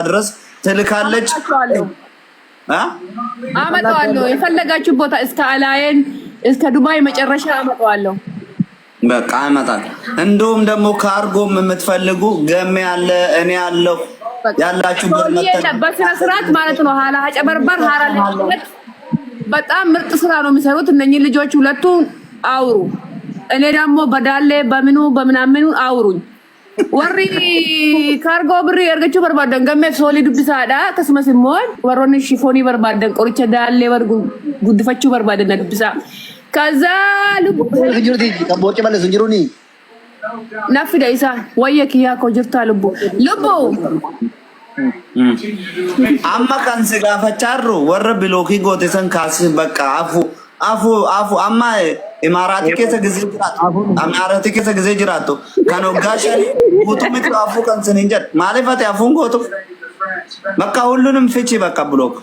ድረስ ትልካለች። አመጣቸዋለሁ አ? አመጣዋለሁ። የፈለጋችሁ ቦታ እስከ አላየን እስከ ዱባይ መጨረሻ አመጣዋለሁ። በቃ ያመጣል። እንደውም ደግሞ ካርጎም የምትፈልጉ ገሜ አለ፣ እኔ አለሁ ያላችሁበት መተን በስነ ስርዓት ማለት ነው። ሀላ ጨበርበር ሀራ ለጭበት በጣም ምርጥ ስራ ነው የሚሰሩት እነኚህ ልጆች ሁለቱ። አውሩ፣ እኔ ደግሞ በዳሌ በምኑ በምናምኑ አውሩኝ። Warri kaargoo birrii argachuu barbaadan gammeef soolii dubbisaadha. Akkasumas immoo warroonni shifoonii barbaadan qoricha daallee warri guddifachuu barbaadan na dubbisaa. ከዛ lubbu Jirti kan boorcii balleessu hin jiruuni. na fida isaa wayya kiyyaa koo jirtaa lubbu lubbu. Amma kan si gaafachaa jirru warra bilookii goote san kaasi bakka afu afu afu amma imaaraatii keessa gisee jiraattu imaaraatii keessa gisee jiraattu kan waggaa shanii guutuu miti afuu kan sin hin jedhu maaliif ati afuun gootuuf bakka ሁሉንም ፍቺ በቃ ብሎክ።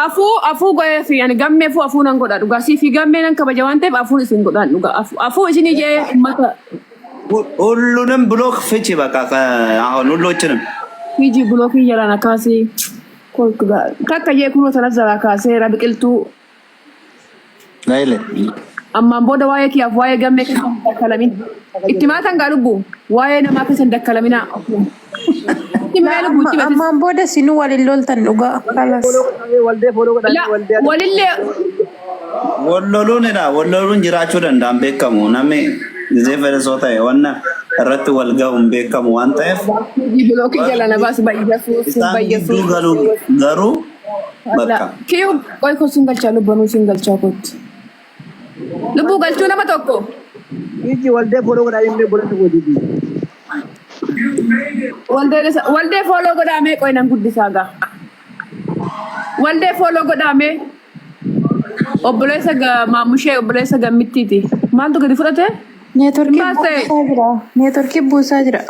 Afuu afuu godhee fi ani gammee fuu afuu nan godha dhugaa sii fi gammee nan kabaja waan ta'eef afuun isin godhaan dhugaa afuu isin ijee ummata. ሁሉንም ብሎክ ፍቺ በቃ አሁን ሁሎችንም። Fiji bulookii jalaan akkaasii takka jee kunoo sanas jalaa kaaseera biqiltuu. Naile. Ammaan booda waa'ee kiyyaaf waa'ee gammee keessa hin dakkalamin. Itti maatan gaa lubbu waa'ee namaa keessa hin dakkalaminaa. Itti mee lubbu itti beeksisa. Ammaan booda sinuu waliin loltan dhugaa. Kalas. Waldee fooloo godhanii La waldee. walillee. Walloluunidha. Walloluun jiraachuu danda'an beekamu. Namni gisee fedhe soo ta'e wanna irratti wal gahu hin beekamu waan ta'eef Fiji bulookii jala na baas bayyasuus isaan gidduu bayyasuus. galu garuu bakka. Kiyyuu qoy koo sin galchaa lubbanuu sin galchaa kootti. Lubbuu galchuu nama tokko. Iji waldee fooloo godhanii illee godhatu godhiti. Waldee fooloo godhaamee qoy nan guddisaa gaa. Waldee fooloo godhaamee obboleessa maamushee obboleessa gammittiiti. Maaltu gadi fudhate? Neetworkii Maal ta'e? buusaa jira. Neetworkii buusaa jira.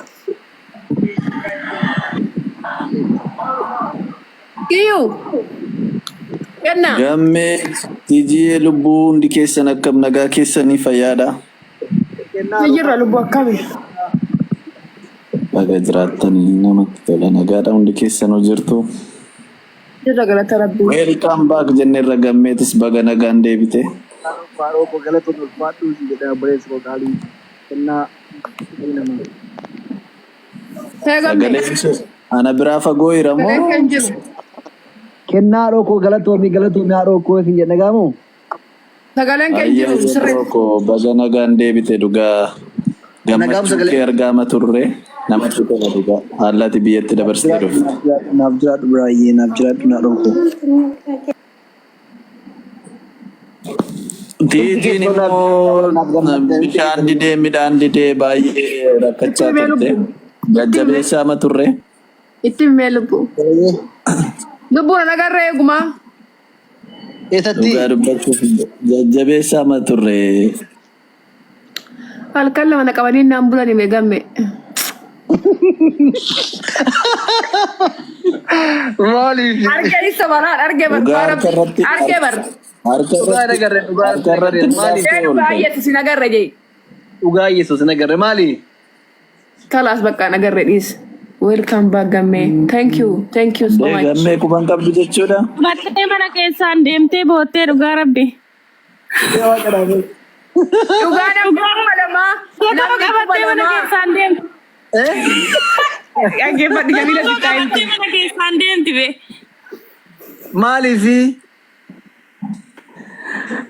Kiyyuu. Kenna. Gammee tijii lubbuu hundi keessan akkam nagaa keessanii fayyaadha. Jirra lubbuu akkami? Baga jiraattanii namatti tola nagaadha hundi keessanuu jirtu. Jirra galata rabbii. Welcome back jenneerra gammeetis baga nagaan deebite. Faaroo koo galatoon ulfaadhuu si jedha obboleessi koo qaalii. Kennaa namaa. Tee gammee. Sagaleen ishee ana biraa fagoo jira Sagaleen moo? kan jiru. Kennaa haadhoo koo galatoomii galatoomii haadhoo koo si jedha nagaamoo. Sagaleen kan Ayyee jiru sirriitti. koo baga nagaan deebite dhugaa Nagaam gammachuu sagalee. kee argaama turre namatti tola dhugaa haala ati biyyatti dabarsitee dhufte. Naaf jiraadhu biraayyee naaf jiraadhu haadhoo koo. Tiijiin immoo bishaan didee midhaan didee baay'ee rakkachaa Itti himee turte. lubbuu. Itti himee. Jajjabeessaa turre. Itti himee lubbuu. Lubbuun an agarree eegumaa. Eessatti? Dhugaa dubbachuuf jajjabeessaa turre. Halkan lama na qabanii naan bulan hime gamme. Maaliif? Argee isa baraan argee bar Dhugaa dhugaa harka rabbi irratti argee bar. harka Dhugaa irratti nagarre dhugaa harka nagarre irratti maaliif? midhaaftee Ee dhugaa oolte. Yesuus hin agarre jee. Dhugaa Yesuus nagarre maali? Kalaas bakka hin agarre dhiis. Welcome back gammee. Thank you. Thank you so Dee much. gammee quban qabdu jechuudha. Mattee mana keessaan deemtee boottee dhugaa rabbi. Dhugaa namni 2000 Footoo namni kuma qabattee mana lamaa. keessaan deemti. Dhaggeeffadhu Jamiila Footoo sitti himti. qabattee mana keessaan deemti be. Maaliifi?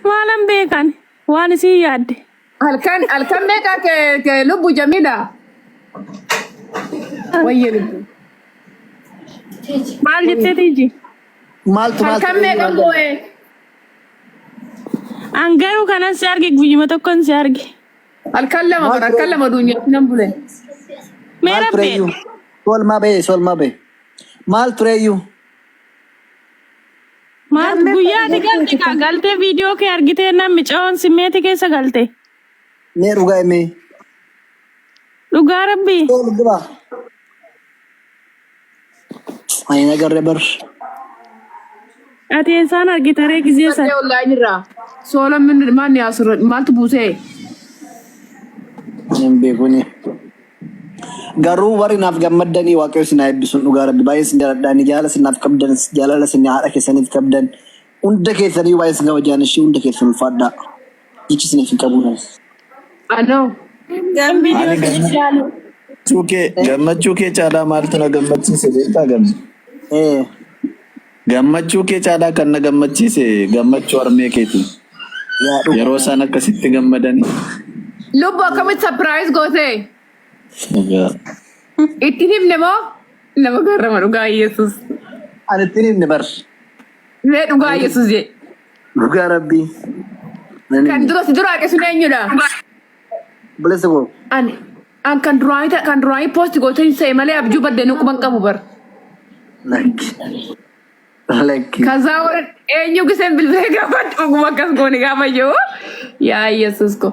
Maalan beekan waan isin yaadde. Halkan halkan meeqa ke ke lubbu Jamiila? Wayye lubbu. Maal jettee tiiji? Maaltu maaltu? Halkan meeqa boo'e? An garuu kanan si arge guyyuma tokkon si arge. Halkan lama bara halkan lama duunyaatti nan bule. Mee Maal rabbee. tureeyyuu? Soolmaa ba'e soolmaa ba'e. Maal tureeyyuu? Maal Gammee guyyaa ati galte kaa galtee viidiyoo kee argitee namni coon simmeeti keessa galte. Mee dhugaa himee. Dhugaa rabbii. Sool dhugaa. Ani nagarre bar. Ati eessaan argita ree gizee san? Fudhadhee online irraa. Soola min maal yaasur maaltu buusee? Ani hin beeku ni. Garuu warri naaf gammaddanii waaqayyo isin haa eebbisu dhugaa rabbi baay'ee isin jaaladha ni jaalala isin naaf qabdan jaalala isin haadha keessaniif qabdan hunda keessanii baay'ee isin kabajaan ishii hunda keessan ulfaadhaa jechi isiniif hin qabu. Anoo. Kan viidiyoo Ani kee ilaalu. gammachuu kee caalaa maaltu na gammachiise beektaa gamme? Eh, Gammachuu kee caalaa kan na gammachiise gammachuu harmee keeti. yaa dhugaa. Yeroo isaan akkasitti gammadanii. Lubbu akkamitti surprise gootee? Dhugaa. Itti himne moo? Nama garrama dhugaa Yesuus. Ani ittiin himne bar. Mee dhugaa Yesuus jee. Dhugaa rabbii. Nan Kan himne. dura si dura haqe sun eenyudha? Obboleessa koo. Ani an kan duraanii post gootee hin se'e malee abjuu baddee nu quban qabu bar. Lakki. Lakki. Kazaa warra eenyu giseen bilbilee gaafa dhuguma akkas goone gaafa jiru yaa Yesuus ko.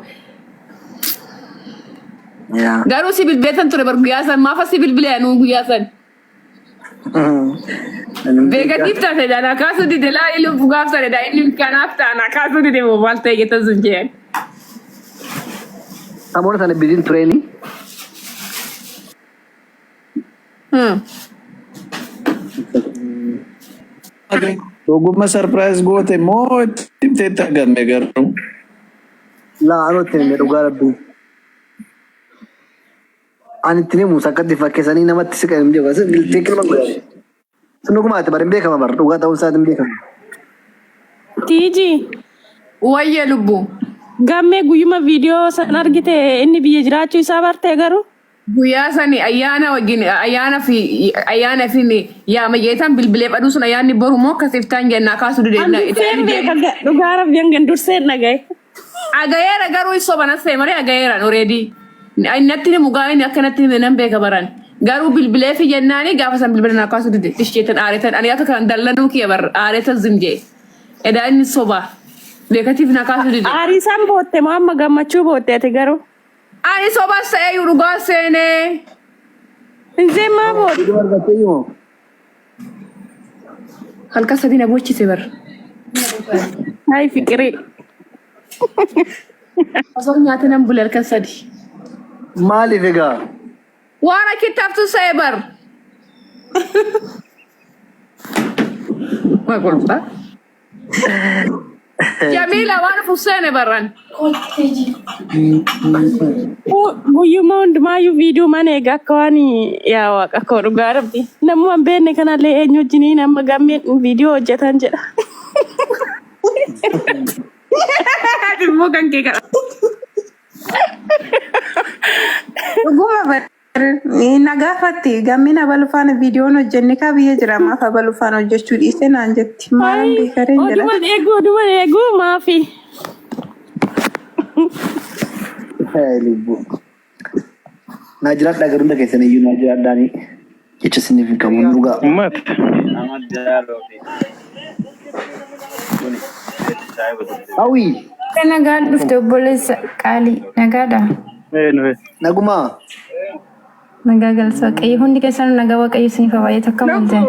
Yaa. Garuu si bilbileetan ture bar guyyaa san maafa si bilbilee anuu guyyaa san. Beekatiif taate dha kaasuu dide laa iluu gaaf sana dha inni kanaaf taana kaasuu dide moo maal ta'e jettan sun jeen. Samoona sana biziin tureeni. Dhuguma surprise goote moo itti himteetta gamme garuu? Laa anuu itti himne dhugaa rabbii. Ani itti himu sakkatti fakkeessanii namatti siqan hin beeku. Teekilma godhame. Sun dhugumaati bar hin beekama bar dhugaa ta'uu isaati hin beekama. Tiiji. Wayyee lubbuu. Gammee guyyuma viidiyoo san argite inni biyya jiraachuu isaa bartee garuu. Guyyaa sani ayyaana wajjin ayyaana fi ayyaana fi yaama jeetan bilbilee fadhuu sun ayyaanni boru moo akkas iftaan jennaa kaasuu dide. An durseen beeka dhugaa rabbi hangan durseen dhagaye. Agayeera garuu hin soba nas ta'e malee agayeeraan already. Natti himu gaa inni akka natti hime nan beeka baran. Garuu bilbilee fi jennaani gaafa san bilbila naa kaasuu dide. Isheetan aaretan ani akka kan dallanuu kiyya bar aaretan zim jee. Edaa inni soba. Beekatiif naa kaasuu dide. Aarii san bootte moo amma gammachuu bootte ati garuu? Ani soba se'ee dhugaa seenee. Inzeen maa bootte? Viidiyoo argattee himoo? Halkan sadii na bochise bar. Hayi fiqirii. Osoo nyaata nan bule halkan sadi. Maaliif egaa? Waan achitti haftu se'e bar. Waa kolfaa. Jamiila waan fusseene barran. Guyyuma hundumaayyuu viidiyoo mana eega akka waan yaa waaqa koo dhugaa rabbi. Namuma hin beekne kanallee eenyu wajjiniin amma gammeen viidiyoo hojjetan jedha. Ati immoo kan kee kana. Dhuguma bar na gaafatti gammeen abalu faana viidiyoon hojjenne kaa biyya jira maaf abalu faana hojjechuu dhiise naan jetti maalan beekareen jedha. Oduman eeguu oduman eeguu maafi. Hey, lubbuu. Naa jiraadhaa garuu hunda keessan iyyuu naa jiraadhaanii jecha isiniif hin qabu dhugaa. Uummata. Hawii Nagaan dhufte obboleessa qaalii nagaadha. Nagumaa. Nagaa galsa waaqayyo hundi keessanuu nagaa waaqayyo isiniif haa baay'atu akkam ooltan.